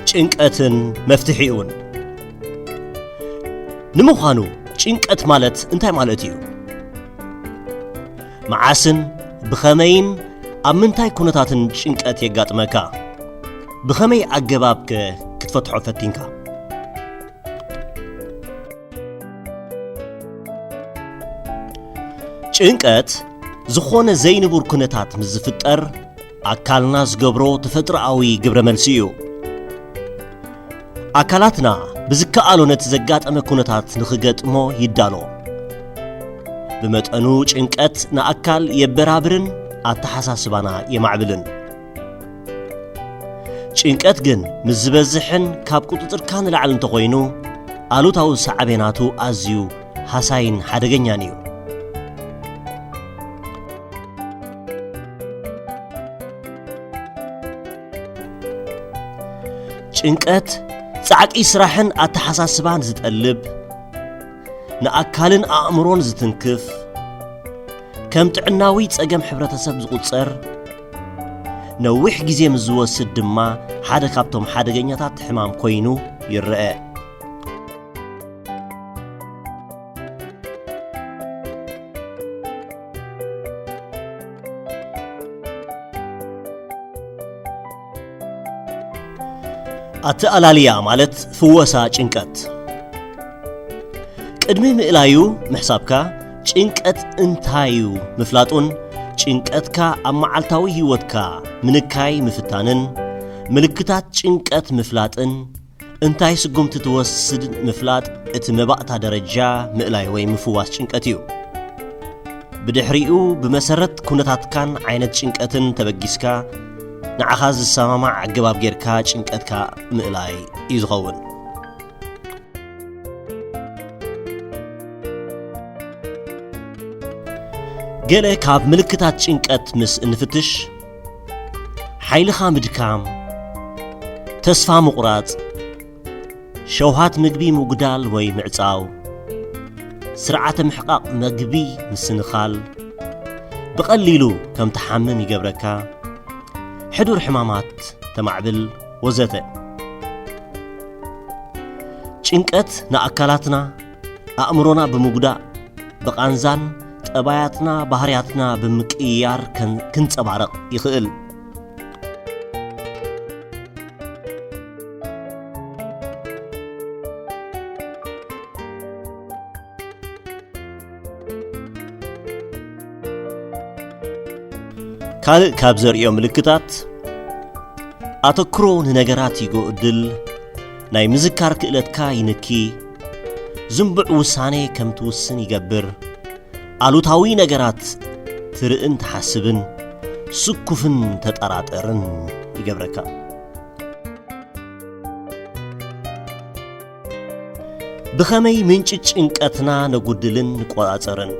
ጭንቀትን መፍትሒኡን። ንምዃኑ ጭንቀት ማለት እንታይ ማለት እዩ? መዓስን ብኸመይን ኣብ ምንታይ ኩነታትን ጭንቀት የጋጥመካ? ብኸመይ ኣገባብከ ክትፈትሖ ፈቲንካ? ጭንቀት ዝኾነ ዘይንቡር ኩነታት ምስ ዝፍጠር ኣካልና ዝገብሮ ተፈጥሮኣዊ ግብረ መልሲ እዩ። ኣካላትና ብዝከኣሎ ነቲ ዘጋጠመ ኩነታት ንኽገጥሞ ይዳሎ። ብመጠኑ ጭንቀት ንኣካል የበራብርን ኣተሓሳስባና የማዕብልን። ጭንቀት ግን ምስ ዝበዝሕን ካብ ቁጽጽርካ ንላዕሊ እንተኾይኑ፣ ኣሉታዊ ሳዕቤናቱ ኣዝዩ ሃሳይን ሓደገኛን እዩ። ጭንቀት ጻዕቂ ስራሕን ኣተሓሳስባን ዝጠልብ፣ ንኣካልን ኣእምሮን ዝትንክፍ፣ ከም ጥዕናዊ ጸገም ሕብረተሰብ ዝቑጸር፣ ነዊሕ ግዜ ምስ ዝወስድ ድማ ሓደ ካብቶም ሓደገኛታት ሕማም ኮይኑ ይረአ። ኣተኣላልያ ማለት ፍወሳ ጭንቀት። ቅድሚ ምእላዩ ምሕሳብካ ጭንቀት እንታይ እዩ ምፍላጡን ጭንቀትካ ኣብ መዓልታዊ ህይወትካ ምንካይ ምፍታንን ምልክታት ጭንቀት ምፍላጥን እንታይ ስጉምቲ ትወስድ ምፍላጥ እቲ መባእታ ደረጃ ምእላይ ወይ ምፍዋስ ጭንቀት እዩ። ብድሕሪኡ ብመሰረት ኩነታትካን ዓይነት ጭንቀትን ተበጊስካ ንዓኻ ዝሰማማዕ ኣገባብ ጌርካ ጭንቀትካ ምእላይ እዩ ዝኸውን። ገለ ካብ ምልክታት ጭንቀት ምስ እንፍትሽ፣ ሓይልኻ ምድካም፣ ተስፋ ምቑራጽ፣ ሸውሃት ምግቢ ምጉዳል ወይ ምዕጻው፣ ስርዓተ ምሕቃቕ መግቢ ምስንኻል፣ ብቐሊሉ ከም ትሓምም ይገብረካ፣ ሕዱር ሕማማት ተማዕብል ወዘተ። ጭንቀት ንኣካላትና፣ ኣእምሮና ብምጉዳእ፣ ብቓንዛን ጠባያትና፣ ባህርያትና ብምቅይያር ከን-፣ ክንጸባረቕ ይኽእል። ካልእ ካብ ዘርእዮ ምልክታት፣ ኣተኩሮ ንነገራት ይጎድል፣ ናይ ምዝካር ክእለትካ ይንኪ፣ ዝንቡዕ ውሳኔ ከም ትውስን ይገብር፣ ኣሉታዊ ነገራት ትርእን ትሓስብን፣ ስኩፍን ተጠራጠርን ይገብረካ። ብኸመይ ምንጪ ጭንቀትና ነጉድልን ንቆጻጸርን?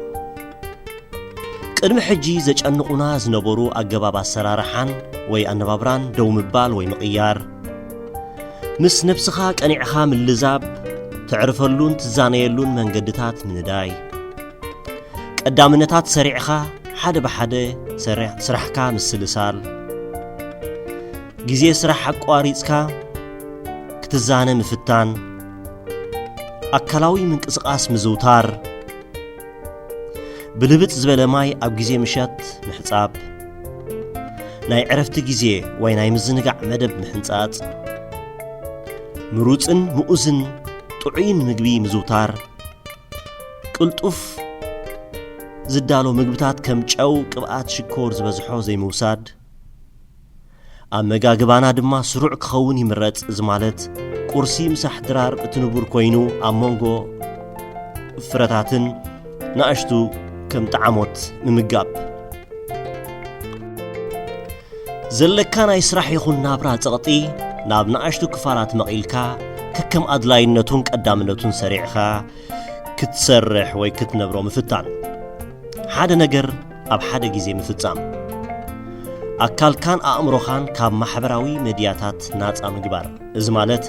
ቅድሚ ሕጂ ዘጨንቑና ዝነበሩ ኣገባብ ኣሰራርሓን ወይ ኣነባብራን ደው ምባል ወይ ምቕያር፣ ምስ ነብስኻ ቀኒዕኻ ምልዛብ፣ ተዕርፈሉን ትዛነየሉን መንገድታት ምንዳይ፣ ቀዳምነታት ሰሪዕኻ ሓደ ብሓደ ሰሪሕ-፣ ስራሕካ ምስልሳል፣ ግዜ ስራሕ ኣቋሪጽካ ክትዛነ ምፍታን፣ ኣካላዊ ምንቅስቓስ ምዝውታር፣ ብልብጥ ዝበለ ማይ ኣብ ግዜ ምሸት ምሕጻብ፣ ናይ ዕረፍቲ ግዜ ወይ ናይ ምዝንጋዕ መደብ ምሕንጻጽ፣ ምሩጽን ምኡዝን ጥዑይን ምግቢ ምዝውታር፣ ቅልጡፍ ዝዳሎ ምግብታት ከም ጨው፣ ቅብኣት፣ ሽኮር ዝበዝሖ ዘይምውሳድ፣ ኣመጋግባና ድማ ስሩዕ ክኸውን ይምረጽ። እዚ ማለት ቁርሲ፣ ምሳሕ፣ ድራር እቲ ንቡር ኮይኑ፣ ኣብ መንጎ ፍረታትን ንኣሽቱ ከም ጠዓሞት ምምጋብ። ዘለካ ናይ ስራሕ ይኹን ናብራ ጸቕጢ ናብ ንኣሽቱ ክፋላት መቒልካ፣ ከከም ኣድላይነቱን ቀዳምነቱን ሰሪዕኻ ክትሰርሕ ወይ ክትነብሮ ምፍታን። ሓደ ነገር ኣብ ሓደ ግዜ ምፍጻም። ኣካልካን ኣእምሮኻን ካብ ማሕበራዊ ሜድያታት ናጻ ምግባር። እዚ ማለት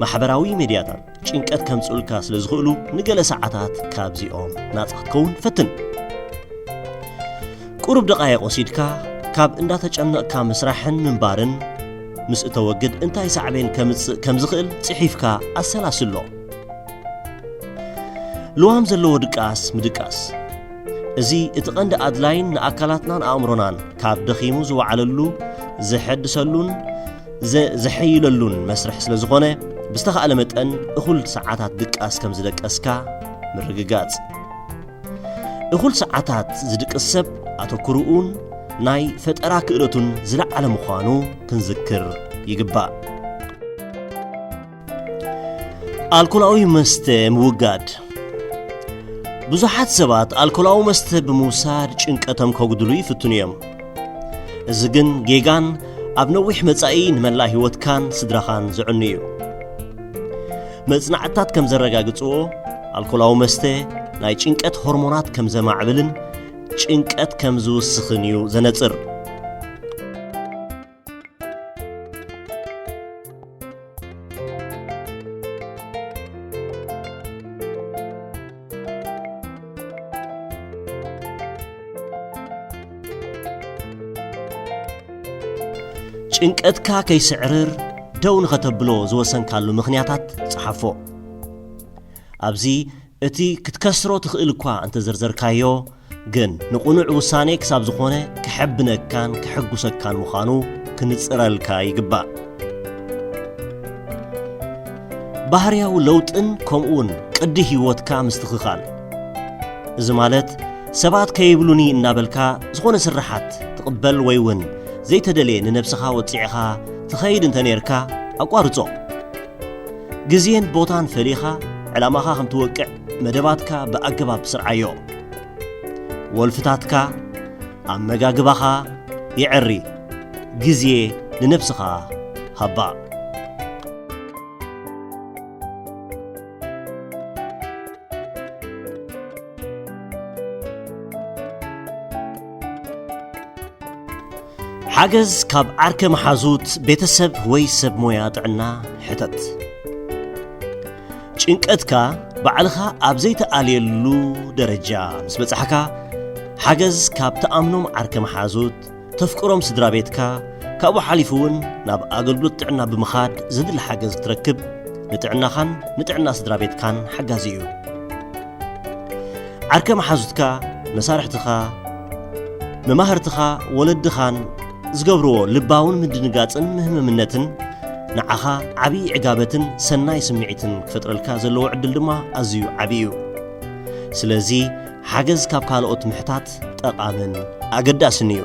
ማሕበራዊ ሜድያታት ጭንቀት ከምጽኡልካ ስለ ዝኽእሉ፣ ንገለ ሰዓታት ካብዚኦም ናጻ ክትከውን ፈትን። ቁሩብ ደቓይቕ ወሲድካ ካብ እንዳተጨነቕካ ምስራሕን ምንባርን፣ ምስ እተወግድ እንታይ ሳዕቤን ከምጽእ ከም ዝኽእል ጽሒፍካ ኣሰላስሎ። ልዋም ዘለዎ ድቃስ ምድቃስ። እዚ እቲ ቀንዲ ኣድላይን ንኣካላትናን ኣእምሮናን ካብ ደኺሙ ዝወዓለሉ፣ ዘሐድሰሉን ዘ-፣ ዘሐይለሉን መስርሕ ስለ ዝኾነ፣ ብዝተኻእለ መጠን እኹል ሰዓታት ድቃስ ከም ዝደቀስካ ምርግጋጽ። እኹል ሰዓታት ዝድቅስ ሰብ ኣተኩርኡን ናይ ፈጠራ ክእለቱን ዝለዓለ ምዃኑ ክንዝክር ይግባእ። ኣልኮላዊ መስተ ምውጋድ። ብዙሓት ሰባት ኣልኮላዊ መስተ ብምውሳድ ጭንቀቶም ከጉድሉ ይፍትኑ እዮም። እዚ ግን ጌጋን ኣብ ነዊሕ መጻኢ ንመላእ ህይወትካን ስድራኻን ዘዕኑ እዩ። መጽናዕትታት ከም ዘረጋግጽዎ፣ ኣልኮላዊ መስተ ናይ ጭንቀት ሆርሞናት ከም ዘማዕብልን ጭንቀት ከም ዝውስኽን እዩ ዘነጽር። ጭንቀትካ ከይስዕርር ደው ንኸተብሎ ዝወሰንካሉ ምኽንያታት ጸሓፎ። ኣብዚ እቲ ክትከስሮ ትኽእል እኳ እንተዘርዘርካዮ፣ ግን ንቕኑዕ ውሳኔ ክሳብ ዝኾነ ከሐብነካን ከሐጉሰካን ምዃኑ ክንጽረልካ ይግባእ። ባህርያዊ ለውጥን ከምኡውን ቅዲ ህይወትካ ምስትኽኻል። እዚ ማለት ሰባት ከይብሉኒ እናበልካ ዝኾነ ስርሓት ትቕበል ወይ እውን ዘይተደልየ ንነብስኻ ወጺዕኻ ትኸይድ እንተ ነርካ፣ ኣቋርጾ። ግዜን ቦታን ፈሊኻ ዕላማኻ ከም ትወቅዕ መደባትካ ብኣገባብ ስርዓዮ። ወልፍታትካ፣ ኣመጋግባኻ የዐሪ። ግዜ ንነብስኻ ሃባ። ሓገዝ ካብ ዓርከ መሓዙት፣ ቤተሰብ ወይ ሰብ ሞያ ጥዕና ሕተት። ጭንቀትካ ባዕልኻ ኣብ ዘይተኣልየሉ ደረጃ ምስ በጻሕካ፣ ሓገዝ ካብ ትኣምኖም ዓርከ መሓዙት፣ ተፍቅሮም ስድራ ቤትካ፣ ካብኡ ሓሊፉ እውን ናብ ኣገልግሎት ጥዕና ብምኻድ ዘድሊ ሓገዝ ክትረክብ ንጥዕናኻን ንጥዕና ስድራ ቤትካን ሓጋዚ እዩ። ዓርከ መሓዙትካ፣ መሳርሕትኻ፣ መማህርትኻ፣ ወለድኻን ዝገብርዎ ልባውን ምድንጋጽን ምህምምነትን ንዓኻ ዓብዪ ዕጋበትን ሰናይ ስምዒትን ክፈጥረልካ ዘለዎ ዕድል ድማ ኣዝዩ ዓብዪ እዩ። ስለዚ ሓገዝ ካብ ካልኦት ምሕታት ጠቓምን ኣገዳስን እዩ።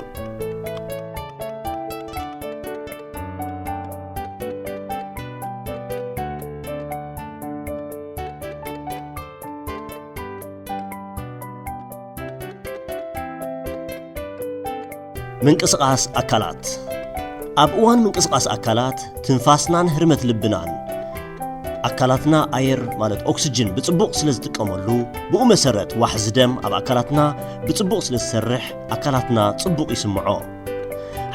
ምንቅስቓስ ኣካላት። ኣብ እዋን ምንቅስቓስ ኣካላት፣ ትንፋስናን ህርመት ልብናን ኣካላትና ኣየር፣ ማለት ኦክስጅን፣ ብጽቡቕ ስለ ዝጥቀመሉ፣ ብኡ መሰረት ዋሕዚ ደም ኣብ ኣካላትና ብጽቡቕ ስለ ዝሰርሕ፣ ኣካላትና ጽቡቕ ይስምዖ።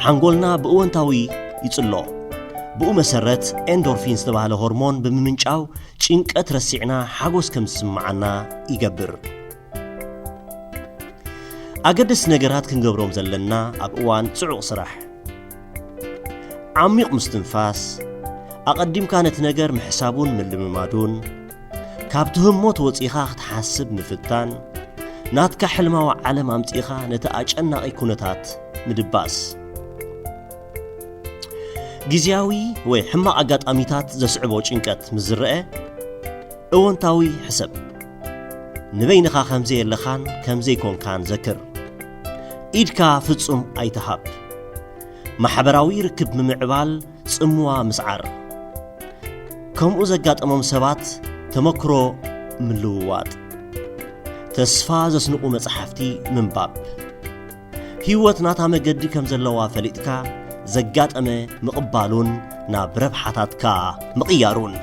ሓንጎልና ብእወንታዊ ይጽሎ። ብኡ መሰረት ኤንዶርፊን ዝተባህለ ሆርሞን ብምምንጫው፣ ጭንቀት ረሲዕና ሓጎስ ከም ዝስምዓና ይገብር። ኣገደስቲ ነገራት ክንገብሮም ዘለና ኣብ እዋን ጽዑቕ ስራሕ። ዓሚቕ ምስትንፋስ፣ ኣቐዲምካ ነቲ ነገር ምሕሳቡን ምልምማዱን፣ ካብ ትህሞ ተወጺእኻ ክትሓስብ ምፍታን፣ ናትካ ሕልማዊ ዓለም ኣምጺእኻ ነቲ ኣጨናቒ ኩነታት ምድባስ። ግዝያዊ ወይ ሕማቕ ኣጋጣሚታት ዘስዕቦ ጭንቀት ምስ ዝረአ፣ እወንታዊ ሕሰብ። ንበይንኻ ከም ዘየለኻን ከም ዘይኮንካን ዘክር። ኢድካ ፍጹም ኣይትሃብ። ማሕበራዊ ርክብ ምምዕባል፣ ጽምዋ ምስዓር። ከምኡ ዘጋጠሞም ሰባት ተመክሮ ምልውዋጥ። ተስፋ ዘስንቑ መጽሓፍቲ ምንባብ። ህይወት ናታ መገዲ ከም ዘለዋ ፈሊጥካ፣ ዘጋጠመ ምቕባሉን ናብ ረብሓታትካ ምቕያሩን።